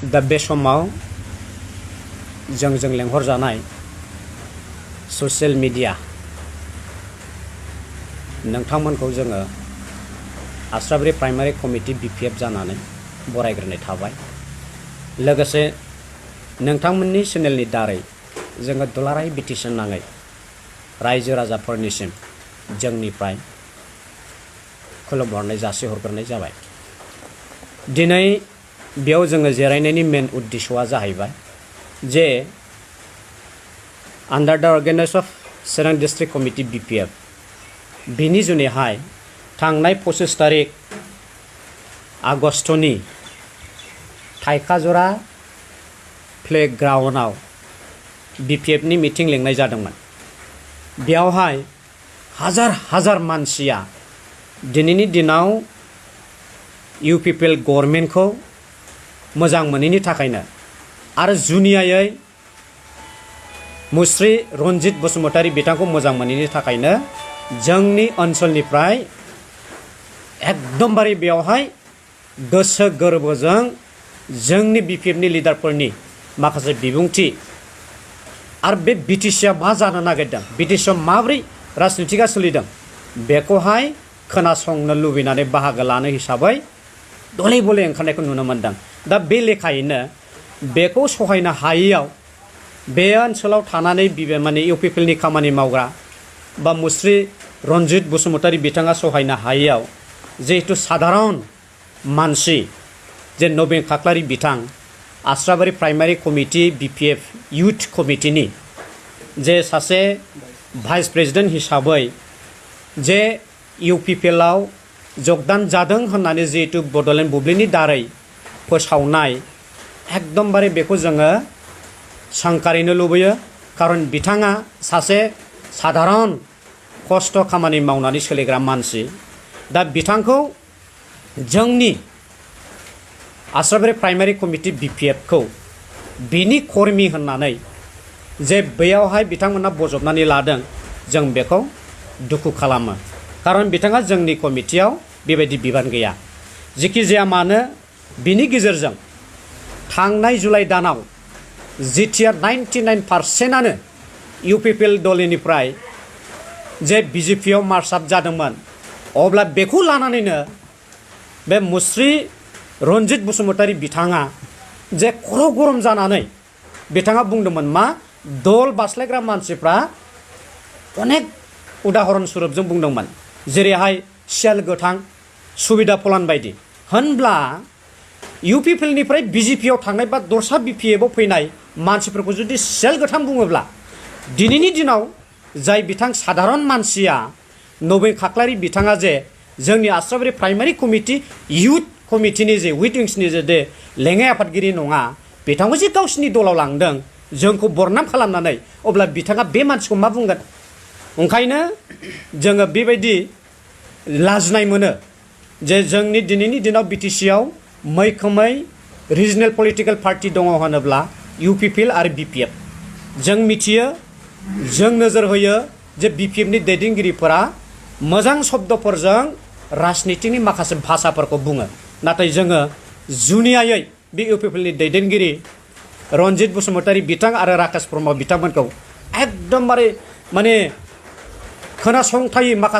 दा बे समाव जों लेंहर जानाय ससियेल मिडिया नोंथांमोनखौ जोङो आस्राबारि प्राइमारि कमिटि BPF जानानै बरायग्रोनाय थाबाय। लोगोसे नोंथांमोननि चेनेलनि दारै जोङो दुलाराय बिटिसि नाङै रायजो राजाफोरनिसिम जोंनिफ्राय खुलुमहरनाय जासिहरग्रोनाय जाबाय। दिनै बेयाव जोङो जिरायनायनि मेन उद्देश्यआ जाहैबाय जे आन्डार द organisation of Chirang district committee BPF बिनि जुनैहाय थांनाय 25 तारिख आगस्टनि थाइखाजरा प्लेग्राउन्डआव BPFनि मिटिं लिंनाय जादोंमोन। बेयावहाय हाजार मानसिया दिनैनि दिनाव UPPL गभर्नमेन्टखौ मोजां मोनैनि थाखायनो आरो जुनियायै मुस्रि रन्जित बसुमतारी बिथांखौ मोजां मोनैनि थाखायनो जोंनि ओनसोलनिफ्राय एकदमबारे बेयावहाय गोसो गोरबोजों जोंनि BPFनि लिडारफोरनि माखासे बिबुंथि आरो बे BTCआ मा जानो नागिरदों, BTCआव माबोरै राजनितिका सोलिदों बेखौहाय खोनासंनो लुबैनानै बाहागो लानो हिसाबै दले बले ओंखारनायखौ नुनो मोनदों। दा बे लेखायैनो बेखौ सहायनो हायैयाव बे ओनसोलाव थानानै माने UPPLनि खामानि मावग्रा बा मुस्रि रन्जित बसुमतारी बिथाङा सहायनो हायैयाव जिहेतु साधारन मानसि जे नबेन खाख्लारि बिथां आस्राबारि प्राइमारि कमिटि BPF इउथ कमिटिनि जे सासे भाइस प्रेसिडेन्ट हिसाबै जे UPPLआव जगदान जादों होननानै जिहेतु बड'लेण्ड बुब्लिनि दारै फोसावनाय एकदमबारे बेखौ जोङो सांखारिनो लुबैयो। खारन बिथाङा सासे साधारन खस्थ' खामानि मावनानै सोलिग्रा मानसि। दा बिथांखौ जोंनि आस्राबारि प्राइमारि कमिटि BPFखौ बिनि कर्मि होननानै जे बेयावहाय बिथांमोना बजबनानै लादों जों बेखौ दुखु खालामो। खारन बिथाङा जोंनि कमिटियाव बेबायदि बिबान गैया। जेखि जाया मानो बिनि गेजेरजों थांनाय जुलाइ दानाव जिथिया 99%आनो UPPL दलनिफ्राय जे BJPआव मार्चआप जादोंमोन अब्ला बेखौ लानानैनो बे मुस्रि रन्जित बसुमतारी बिथाङा जे खर' गरम जानानै बिथाङा बुंदोंमोन मा दल बास्लायग्रा मानसिफ्रा अनेक उदाहरन सुरुपजों बुंदोंमोन जेरैहाय सियाल गोथां सुबिदा फलान बायदि होनब्ला UPPLनिफ्राय BJPआव थांनाय बा दस्रा BPFआव फैनाय मानसिफोरखौ जुदि सियाल गोथां बुङोब्ला दिनैनि दिनाव जाय बिथां साधारन मानसिया नबेन खाख्लारि बिथाङा जे जोंनि आस्राबारि प्राइमारि कमिटि इउथ कमिटिनि जे विंसनि जे लेङाइ आफादगिरि नङा बिथांखौ जे गावसिनि दलाव लांदों जोंखौ बरनाम खालामनानै अब्ला बिथाङा बे मानसिखौ मा बुंगोन? ओंखायनो जोङो बेबायदि लाजिनाय मोनो जे जोंनि दिनैनि दिनाव BTCआव मैखोमै रिजनेल पलिटिकेल पार्टि दङ होनोब्ला UPPL आरो BPF। जों मिथियो, जों नोजोर होयो जे BPFनि दैदेनगिरिफोरा मोजां शब्दफोरजों राजनितिनि माखासे भाषाफोरखौ बुङो, नाथाय जोङो जुनियायै बे UPPLनि दैदेनगिरि रन्जित बसुमतारी बिथां आरो राकेश ब्रह्म बिथांमोनखौ एकदमबारे माने खोनासंथायै माखासे